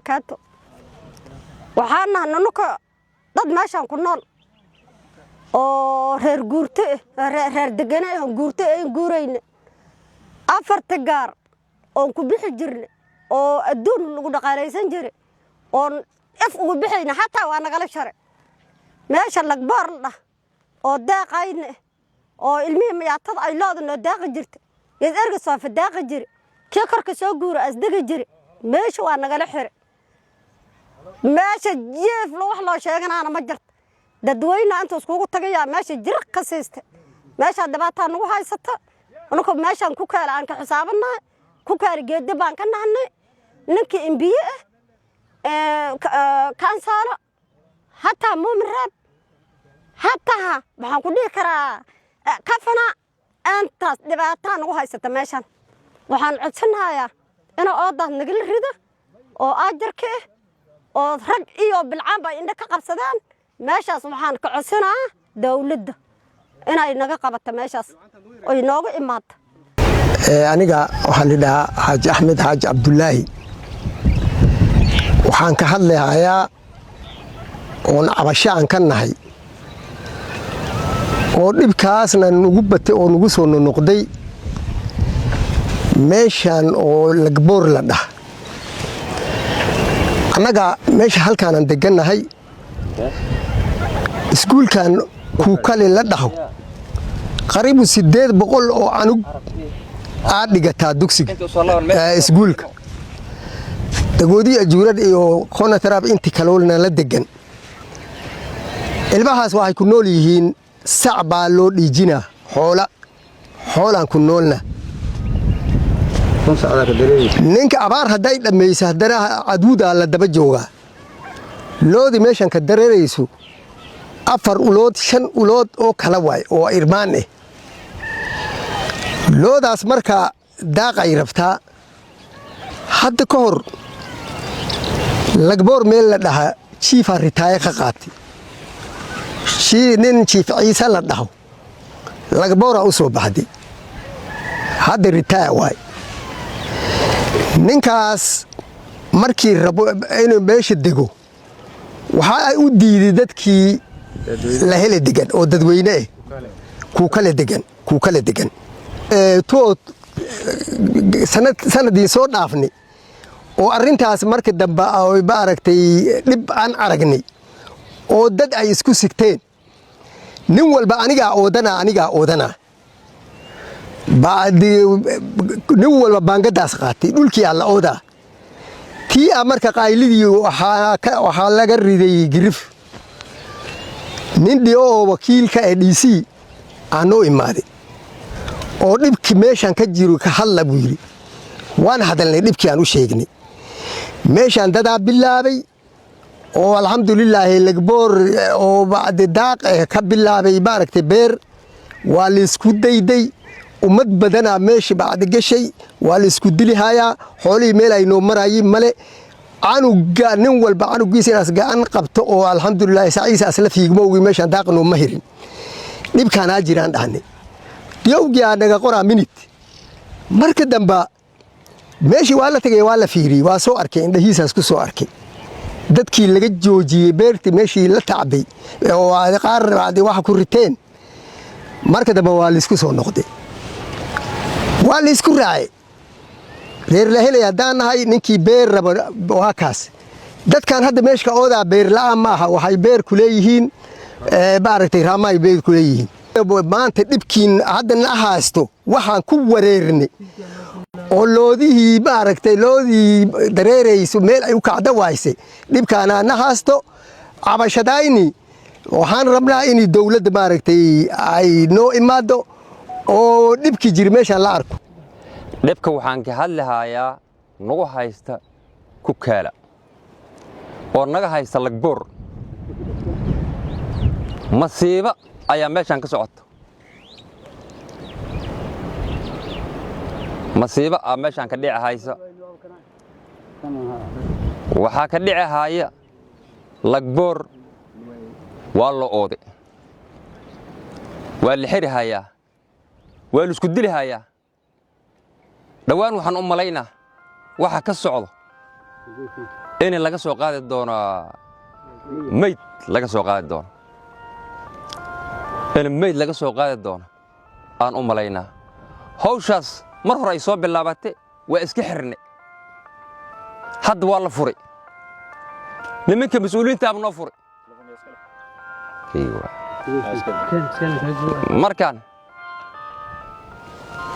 Wabarakaatu. Waxaan nahay nunuka dad meeshaan ku nool oo reer guurto ah, reer degane ah, guurto ayn guurayne. Afarta gaar oon ku bixi jirne oo adduun lagu dhaqaalaysan jire oon if ugu bixayna, xataa waa nagala share. Meesha Lagboor la dhah oo daaqayne oo ilmihii mayaatada ay looda noo daaqi jirta, geed erga soofa daaqi jire, kii korka soo guura asdegi jire, meesha waa nagala xire. Meesha jief wax loo sheeganaana ma jirto. Dadweyne inta iskugu tagayaa meesha jiriq ka siista. Meeshaa dhibaataa nagu haysata. Anuka meeshaan ku kaala aan ka xisaabanahay, ku kaala geeda baan ka nahnay. Ninkii imbiye ah, councillor, hataa woman rep, hataa waxaan ku dhihi karaa governor, intaas dhibaataa nagu haysata meeshaan. Waxaan codsanayaa ina oodaas nagala rido oo aajarka ah oo rag iyo bilcaanba indho ka qabsadaan meeshaas. Waxaan ka codsanaa dawladda inay naga qabato meeshaas oy nooga imaato. Aniga waxaa la dhahaa Xaaji Axmed Xaaji Cabdulaahi. Waxaan ka hadlahayaa oon cabasho aan ka nahay oo dhibkaasna nagu batay oo nagu soo nonoqday meeshan oo Lagboor la dhah. Annaga meesha halkaanaan degannahay, iskuulkan Kuukali la dhaho, qariibu 800 oo canug aad dhigataa dugsiga iskuulka. Dagoodii Ajuurad iyo Konatrab inti kaloolna la degan. Ilmahaas waxay ku nool yihiin sac baa loo dhiijinaa, xoola xoolaan ku noolna. Ninka abaar hadday dhammayso, haddana cadwudaa la daba joogaa. Loodii meeshan ka dareerayso afar ulood, shan ulood oo kala waay oo irmaan ah. Loodaas markaa daaqay rabtaa. Hadda ka hor Lagboor meel la dhahaa chiefaa retire ka qaatay, nin Chief Ciise la dhaho. Lagbooraa u soo baxday, hadda retire waay ninkaas. Markii rabo inuu meesha dego, waxa ay u diiday dadkii la hele degan oo dadweyne ah, Kuukale degan, Kuukale degan. Tood sanadii soo dhaafnay oo arrintaas marka dambe ma aragtay dhib aan aragnay oo dad ay isku sigteen, nin walba anigaa oodana, anigaa oodana, nin walba baangadaas qaatay, dhulkii aa la oodaa. Tii a marka qaylidii waxaa laga riday girif. Nin dhiyo oo wakiilka ee DC aa noo imaaday oo dhibkii meeshaan ka jiro ka hadla buu yidhi. Waan hadalnay, dhibkii aan u sheegnay. Meeshaan dadaa bilaabay oo alxamdulilaahi Lagboor oo bacdi daaq ka bilaabay, maaragtay, beer waa laysku dayday. Ummad badanaa meesha bacdi gashay, waa laysku dilihayaa. Xoolihii meel ay noo marayiin male. Canuga nin walba canugiisa inaas gacan qabto oo alxamdulilahi saciisa asla fiigmowgi, meeshaan daaq nooma hirin. Dhibkaanaa jiraan dhahnay, diyowgii aa naga qoraa minute. Marka damba meeshii waa la tegay, waa la fiiriyey, waa soo arkay, indhahiisaas ku soo arkay dadkii laga joojiyey beertii meeshii la tacbay oo qaar waxa ku riteen. Marka dambe waa laysku soo noqday, waa laysku raacay. Reer la helay haddaan nahay, ninkii beer raba waa kaas. Dadkan hadda meeshka oodaa beer la'aan ma aha, waxay beer ku leeyihiin, maaragtay, raamaay beer ku leeyihiin. Maanta dhibkiin hadda na haysto, waxaan ku wareernay oo loodihii, maaragtay, loodii dareerayso meel ay u kacda waayse. Dhibkaana na haysto. Cabashadayni waxaan rabnaa in dowladda, maaragtay, ay noo imaado oo dhibkii jiri meeshaan la arko. Dhibka waxaan ka hadlahayaa nagu haysta Kukaala oo naga haysta Lagboor. Masiibo ayaa meeshaan ka socota, masiibo aa meeshaan ka dhici haysa. Waxaa ka dhici haya Lagboor waa loo ooday, waa la xiri hayaa, waa la isku dili hayaa. Dhowaan waxaan u malaynaa waxa ka socdo. In laga soo qaadi doono meyd, laga soo qaadi doono, in meyd laga soo qaadi doono aan u malaynaa. Hawshaas mar hore ay soo bilaabatay, waa iska xirne. Hadda waa la furay, nimanka mas-uuliyiintaaba noo furay. Markaan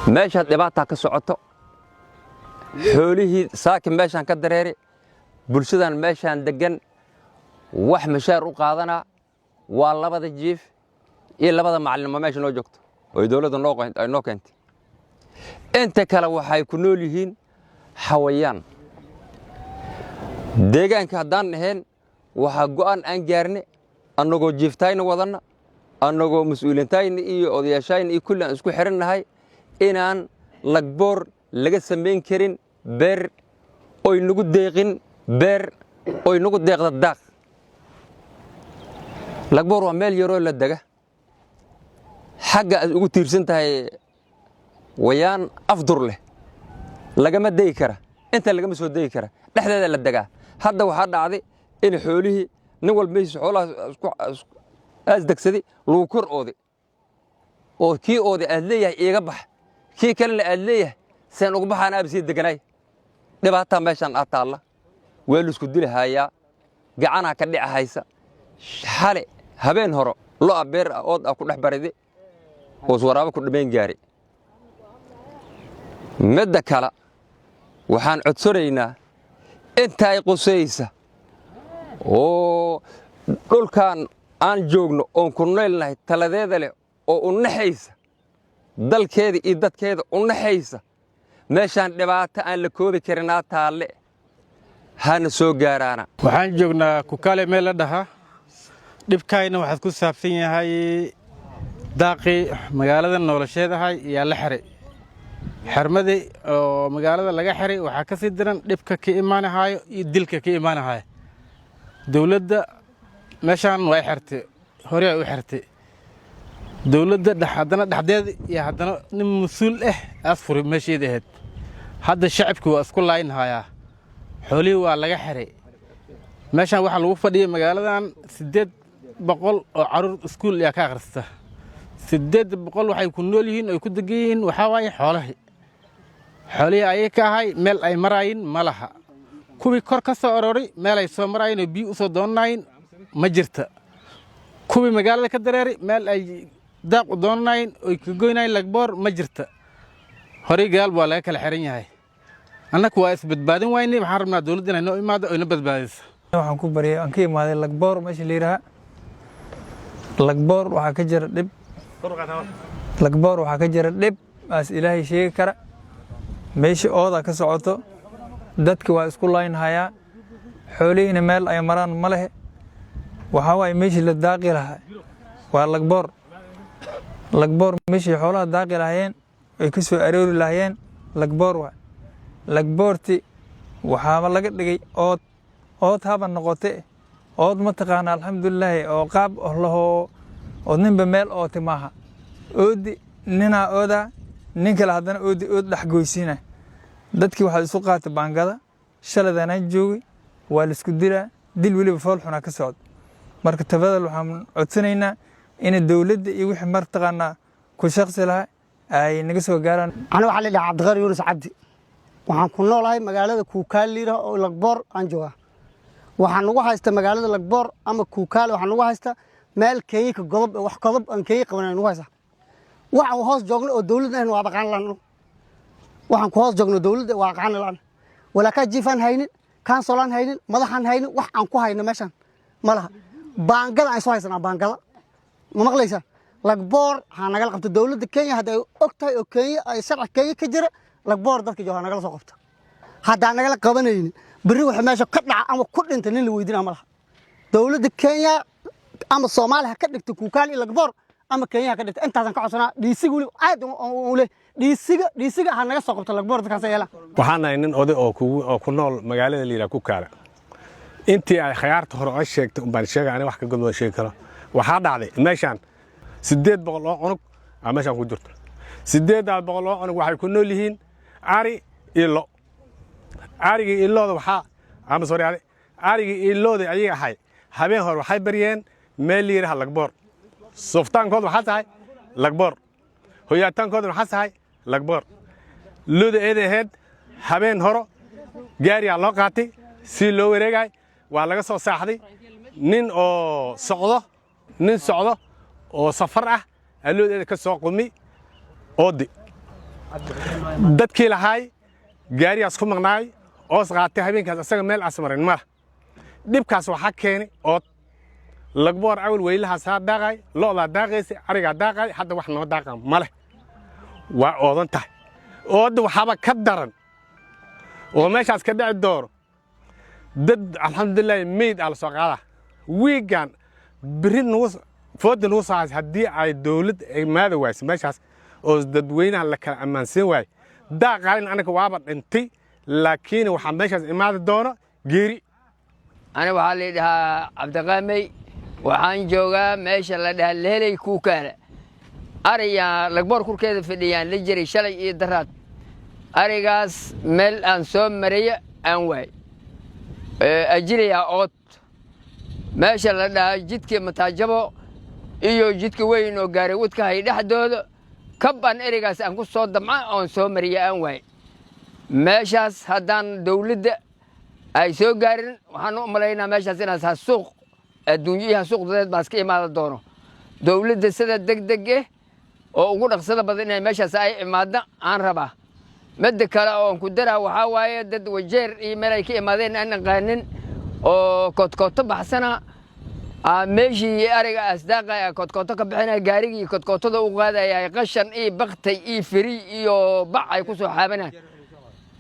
meeshaad dhibaataa ka socoto, xoolihii saaki meeshaan ka dareeri, bulshadan meeshaan deggan wax mashaar u qaadanaa waa labada jiif iyo labada macallinimo meesha noo joogto oo dowladda ay noo keentay. Inta kale waxay ku nool yihiin xawayaan. Deegaanka haddaan ahayn, waxaa go'aan aan gaarne, annagoo jiiftayna wadanna, annagoo mas-uuliintayna iyo odayaashayna iyo kulli aan isku xidhannahay, inaan Lagboor laga samayn karin beer oy nagu deeqin, beer oy nagu deeqda daaq. Lagboor waa meel yaroo la dega, xagga aad ugu tiirsan tahay wayaan afdur leh lagama degi kara, inta lagama soo degi kara, dhexdeeda la degaa. Hadda waxaa dhacday in xoolihii nin walba meeshiisa xoolaha aas degsaday lagu kor ooday, oo kii ooday aad leeyahay iiga bax, kii kalena aad leeyahay seen uga baxaan aaba sii deganaay. Dhibaataa meeshaan aad taalla, waa laisku dilahayaa, gacanaa ka dhici haysa. Xale habeen horo lo'a beer ah ood ah ku dhex baride oo iswaraabo ku dhammayn gaari. Midda kale, waxaan codsanaynaa inta ay qusaysa oo dhulkan aan joogno oon ku noolnahay taladeeda leh oo u naxaysa dalkeeda iyo dadkeeda u naxaysa, meeshaan dhibaato aan la koobi karinaa taalle, hana soo gaaraana. Waxaan joognaa Kukaale meel la dhaha. Dhibkayna waxaad ku saabsan yahay daaqii magaalada noolasheedahay iyaa la xiray. Xermadii oo magaalada laga xiray waxaa ka sii daran dhibka ka imaanahaayo iyo dilka ka imaanahayo. Dowladda meeshaan way xirtay, horey ay u xirtay dowladda, haddana dhexdeeda iyo haddana nin mas-uul ah aas furay meesheeda ahayd. Hadda shacabkii waa isku laynhayaa, xoolihii waa laga xiray. Meeshaan waxaa lagu fadhiyay magaaladan 800 oo carruur iskuul ayaa ka akhrista. 800 waxay ku nool yihiin oy ku degan yihiin waxaa waaye xoolahii. Xoolihii ayay ka ahay meel ay maraayin ma laha. Kuwii kor ka soo aroray meel ay soo maraayin oo biyo u soo doonanayin ma jirta. Kuwii magaalada ka dareeray meel ay daaq u doonanayin oy ka goynayin Lagboor ma jirta. Horey gadaal waa laga kala xiran yahay. Annaku waa isbadbaadin waynay. Waxaan rabnaa dowladda inay noo imaado oyna badbaadiso. Waxaan ku baryay, aan ka imaaday Lagboor meesha la yidhaaha. Lagboor waxaa ka jira dhib. Lagboor waxaa ka jira dhib aas Ilaahay sheegi kara. Meesha ooda ka socoto, dadki waa isku laynhayaa, xoolihiina meel ay maraan ma lehe. Waxaa waaye meeshii la daaqi lahaa waa Lagboor. Lagboor meeshii xoolaha daaqi lahaayeen ay ka soo aroori lahaayeen Lagboor waa. Lagboorti waxaaba laga dhigay ood. Ood haba noqote, ood ma taqaana, alxamdulilaahi, oo qaab lahoo ood ninba meel oote maaha. Oodi ninaa oodaa, nin kale haddana oodi ood dhex goysiina. Dadkii waxaa isu qaatay baangada. Shaladanaan joogay, waa la isku dilaa, dil weliba fool xunaa ka socda. Marka tafadal, waxaan codsanaynaa in dowladda iyo wixii martaqaanaa ku shaqsi lahaa ay naga soo gaaraan. Ani waxaa la dhahaa Cabdiqani Yuunus Cabdi. Waxaan ku noolahay magaalada Kuukaal liira oo Lagboor aan joogaa. Waxaan nagu haysta magaalada Lagboor ama Kuukaal, waxaan nagu haysta meel Kenyaka godob, wax godob aan Kenya qaban nagu haysta. Waxaan hoos joogno oo dowladda ahayn waa baqaan laan. Waxaan ku hoos joogno dowladda waa aqaan laan. Walaakaa jiifaan haynin, kansolaan haynin, madaxaan haynin, wax aan ku hayno meeshan ma laha. Baangada aan soo haysanaa, baangada ma maqlaysaa? Lagboor ha nagala qabto dowladda Kenya hadda ay og tahay oo Kenya ay sharci Kenya ka jira. Lagboor dadka jooga nagala soo qabto. Haddaan nagala qabanaynin, berri waxa meesha ka dhaca ama ku dhinta nin la weydiinaa ma laha. Dowladda Kenya ama Soomaaliya ha ka dhigto Kuukaal iyo Lagboor, ama Kenya ha ka dhigto. Intaasaan ka codsanaa. DC-ga weli aad u leh DC-ga, DC-ga ha naga soo qabto Lagboor dadkaas yeela. Waxaan nahay nin oday oo ku nool magaalada la yidhaha Kukaala. Intii ay khayaarta hore oo sheegtay umbaan sheegay, ani wax ka godbaan sheegi karo. Waxaa dhacday meeshaan 800 oo cunug aa meeshaan ku jirto. 800 oo cunug waxay ku nool yihiin ari iyo lo. Ariga iyo lo'da waxaa ama sorry, Arigii iyo loodii ayaga ahay habeen hore waxay baryeen meel la yidhaha Lagboor. Suftaankooda waxaa tahay Lagboor, hoyaataankoodana waxaa tahay Lagboor. Looda eeda ahayd habeen horo gaariyaa loo qaatay si loo wareegay, waa laga soo saaxday. Nin oo socdo, nin socdo oo safar ah aa loodeeda ka soo qumi oodi. Dadkii lahaay gaarigaas ku maqnaay oos qaatay habeenkaas, asaga meel as marin mala. Dhibkaas waxaa keenay ood. Lagboor awal weylahaasaa daaqay, lo'daa daaqaysay, arigaa daaqay. Hadda wax noo daaqa ma leh, waa oodan tahay. Oodda waxaaba ka daran oo meeshaas ka dhici doono dad, alxamdulilahi, meyd aa la soo qaadaa wiigan beri nagu fooda nagu soo hays. Haddii ay dowlad imaada wayso meeshaas oo dadweynaha la kala ammaansiin waayo, daaqaalin anaga waaba dhintay, laakiin waxaa meeshaas imaadi doono geeri. Ani waxaa la dhahaa Cabdiqaamey, waxaan joogaa meesha la dhahaa Leheley Kuukaala. Ariyaa Lagboor kurkeeda fadhiyaan la jiray shalay iyo daraad. Arigaas meel aan soo maraya aan waay ajilayaa. Ood meesha la dhahaa jidka Mataajabo iyo jidka weyn oo gaariwadka hay dhexdooda kab aan erigaas aan ku soo damca oon soo mariya aan waay. Meeshaas haddaan dawladda ay soo gaarin, waxaan u malaynaa meeshaas inaas hasuuq adduunyo iyo hasuuq dadeed baas ka imaada doono. Dawladda sida deg deg eh oo ugu dhaqsada badan inay meeshaas ay imaadda aan rabaa. Midda kale oon ku daraa waxaa waaye dad Wajeer iyo meel ay ka imaadeen aan aqaanin oo koodkooto baxsana meeshii ariga asdaaqa koodkooto ka bixinaya, gaarigii koodkootada u qaadaya, qashan iyo baktay iyo firi iyo bac ay ku soo xaabanaan.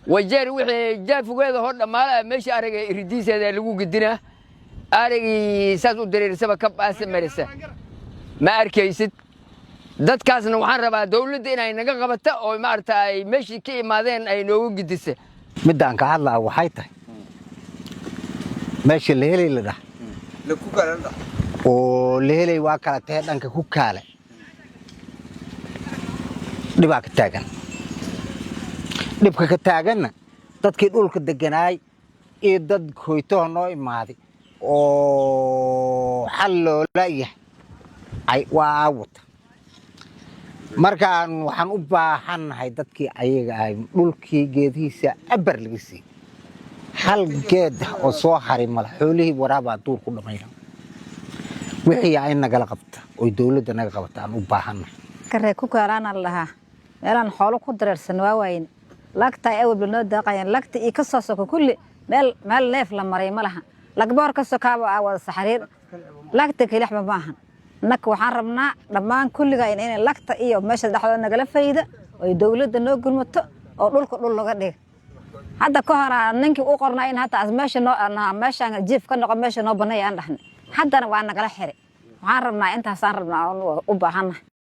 Wajeer wixii jaafugeeda hor dhammaala meeshii ariga iridiiseeda lagu gedinaa. Arigii saas u dareerisaba kab aasa marisa ma arkaysid. Dadkaasna waxaan rabaa dawladda inay naga qabata oo maaragta ay meeshii ka imaadeen ay noogu gedisa. Midaan ka hadlaa waxay tahay meesha Leheley la dhah oo Leheley waa kala tahay. Dhanka ku kaale dhibaa ka taagan. Dhibka ka taaganna dadkii dhulka deganaay iyo dad hoytaha noo imaaday oo xal loola yahay waa wata. Markaan waxaan u baahannahay dadkii ayaga ahay dhulkii geedihiisa abar laga siiyey, hal geed oo soo haray mala. Xoolihii waraabaa duur ku dhammayna. Wixii aa in nagala qabta oy dowladda naga qabata aan u baahannahay. Karee ku kaalaana la dhahaa. Meelaan xoolo ku dareersan waa waayin. Lagta ay awalba noo daaqayaan, lagta iyo ka soo soko kulli meel meel neef la maray ma laha. Lagboor ka sokaaba aa wada saxariir, lagta kelixba ma ahan. Innaka waxaan rabnaa dhammaan kulliga inay lagta iyo meesha dhexdooda nagala fayda oy dowladda noo gurmato oo dhulka dhul laga dhiga. Hadda ka hor ninkii u qornaa in hataa meesha noo meeshaan jiif ka noqo, meesha noo banay aan dhahnay, haddana waa nagala xiray. Waxaan rabnaa intaasaan rabnaa u baahannahay.